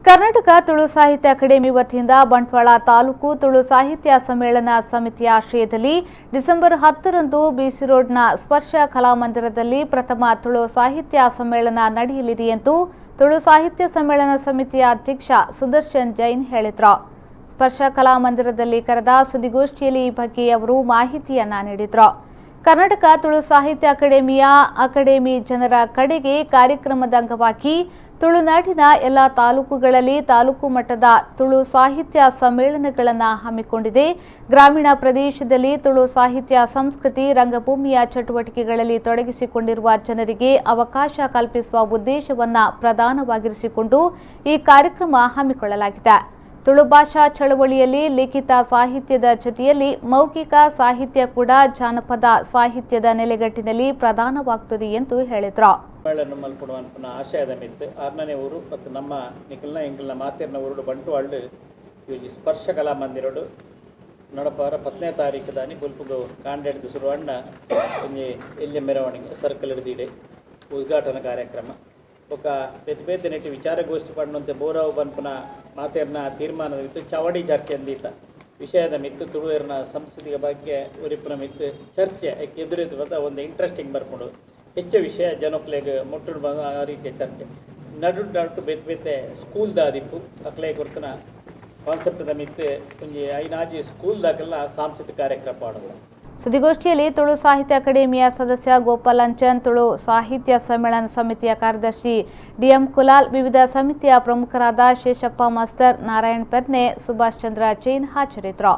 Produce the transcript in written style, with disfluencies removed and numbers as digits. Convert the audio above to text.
Karnataka Tulu ಸಾಹಿತ್ಯ academy ವತಿಯಿಂದ ಬಂಟ್ವಾಳ ತಾಲೂಕು ತುಳು ಸಾಹಿತ್ಯ ಸಮ್ಮೇಳನ ಸಮಿತಿಯ ಆಶ್ರಯದಲ್ಲಿ ಡಿಸೆಂಬರ್ 10ರಂದು ಬಿಸಿ ರೋಡ್ನ ಸ್ಪರ್ಶ ಕಲಾಮಂದಿರದಲ್ಲಿ ಪ್ರಥಮ ತುಳು ಸಾಹಿತ್ಯ ಸಮ್ಮೇಳನ ನಡೆಯಲಿದೆ ಎಂದು ತುಳು ಸಾಹಿತ್ಯ ಸಮ್ಮೇಳನ ಸಮಿತಿಯ ಅಧ್ಯಕ್ಷ ಸುದರ್ಶನ್ ಜೈನ್ ಹೇಳಿದರು. ಸ್ಪರ್ಶ ಕಲಾಮಂದಿರದಲ್ಲಿ ಕರೆದ ಸುದ್ದಿಗೋಷ್ಠಿಯಲ್ಲಿ ಈ ಬಗ್ಗೆ ಅವರು ಮಾಹಿತಿಯನ್ನ ನೀಡಿದರು. ಕರ್ನಾಟಕ ತುಳು ಸಾಹಿತ್ಯ ಅಕಾಡೆಮಿಯ ಅಕಾಡೆಮಿ ಜನರ ಕಡೆಗೆ ಕಾರ್ಯಕ್ರಮದ ಅಂಗವಾಗಿ ತುಳುನಾಡಿನ ಎಲ್ಲ ತಾಲೂಕುಗಳಲ್ಲಿ ತಾಲೂಕು ಮಟ್ಟದ ತುಳು ಸಾಹಿತ್ಯ ಸಮ್ಮೇಳನಗಳನ್ನು ಹಮ್ಮಿಕೊಂಡಿದೆ. ಗ್ರಾಮೀಣ ಪ್ರದೇಶದಲ್ಲಿ ತುಳು ಸಾಹಿತ್ಯ, ಸಂಸ್ಕೃತಿ, ರಂಗಭೂಮಿಯ ಚಟುವಟಿಕೆಗಳಲ್ಲಿ ತೊಡಗಿಸಿಕೊಂಡಿರುವ ಜನರಿಗೆ ಅವಕಾಶ ಕಲ್ಪಿಸುವ ಉದ್ದೇಶವನ್ನು ಪ್ರಧಾನವಾಗಿರಿಸಿಕೊಂಡು ಈ ಕಾರ್ಯಕ್ರಮ ಹಮ್ಮಿಕೊಳ್ಳಲಾಗಿದೆ. ತುಳು ಭಾಷಾ ಚಳವಳಿಯಲ್ಲಿ ಲಿಖಿತ ಸಾಹಿತ್ಯದ ಜೊತೆಯಲ್ಲಿ ಮೌಖಿಕ ಸಾಹಿತ್ಯ ಕೂಡ ಜಾನಪದ ಸಾಹಿತ್ಯದ ನೆಲೆಗಟ್ಟಿನಲ್ಲಿ ಪ್ರಧಾನವಾಗುತ್ತದೆ ಎಂದು ಹೇಳಿದರು. ಸಮ್ಮೇಳನ ಮಲ್ಪುಡು ಅನ್ಪುನ ಆಶಯದ ಮಿತ್ತು ಆರ್ನನೇ ಊರು ಮತ್ತು ನಮ್ಮ ನಿಖಲ್ನ ಎಂಕಲ್ನ ಮಾತೆರ್ನ ಊರುಡು ಬಂಟುವಾಳ್ಡು ಈ ಸ್ಪರ್ಶ ಕಲಾ ಮಂದಿರಡು ನಡಪಾರ 10ನೇ ತಾರೀಕು ದಾನಿ ಬೊಲ್ಪುಗು ಕಾಂಡೆಡ್ದು ಸುರುವಣ್ಣ ಒಂಜಿ ಎಲ್ಯ ಮೆರವಣಿಗೆ ಸರ್ಕಲ್ ಹಿಡಿದಿಡೆ ಉದ್ಘಾಟನಾ ಕಾರ್ಯಕ್ರಮ ಬೊಕ ಬೇತೆ ಬೇತೆ ನೆಟ್ಟಿ ವಿಚಾರಗೋಷ್ಠಿ ಪಂಡಂತೆ ಬೋರಾವು ಪನ್ಪುನ ಮಾತೆರ್ನ ತೀರ್ಮಾನದ ಮಿತ್ತು ಚಾವಡಿ ಚರ್ಚೆ ಅಂದೀತ ವಿಷಯದ ಮಿತ್ತು ತುಳುವೆರ್ನ ಸಂಸ್ಕೃತಿಯ ಬಗ್ಗೆ ಒರಿಪುನ ಮಿತ್ತು ಚರ್ಚೆ ಎದುರೆದು ಬಂದ ಒಂದು ಇಂಟ್ರೆಸ್ಟಿಂಗ್ ಬರ್ಕೊಂಡು ಹೆಚ್ಚು ವಿಷಯ ಜನಕ್ಲೆಗ್ ಮುಟ್ಟುಡು ಬಂದ ಆ ರೀತಿಯ ಚರ್ಚೆ ನಡು ನಡು ಬೇತೆ ಬೇತೆ ಸ್ಕೂಲ್ ದಾದಿಪ್ಪು ಅಕ್ಲೆ ಕೊರ್ತನ ಕಾನ್ಸೆಪ್ಟ್ದ ಮಿತ್ತು ಒಂಜಿ ಐನಾಜಿ ಸ್ಕೂಲ್ ದಾಕೆಲ್ಲ ಸಾಂಸ್ಕೃತಿಕ ಕಾರ್ಯಕ್ರಮ ಮಾಡೋದು. ಸುದ್ದಿಗೋಷ್ಠಿಯಲ್ಲಿ ತುಳು ಸಾಹಿತ್ಯ ಅಕಾಡೆಮಿಯ ಸದಸ್ಯ ಗೋಪಾಲ್ ಅಂಚನ್, ತುಳು ಸಾಹಿತ್ಯ ಸಮ್ಮೇಳನ ಸಮಿತಿಯ ಕಾರ್ಯದರ್ಶಿ ಡಿಎಂ ಕುಲಾಲ್, ವಿವಿಧ ಸಮಿತಿಯ ಪ್ರಮುಖರಾದ ಶೇಷಪ್ಪ ಮಾಸ್ತರ್, ನಾರಾಯಣ್ ಪೆರ್ನೆ, ಸುಭಾಷ್ ಚಂದ್ರ ಜೈನ್ ಹಾಜರಿದ್ದರು.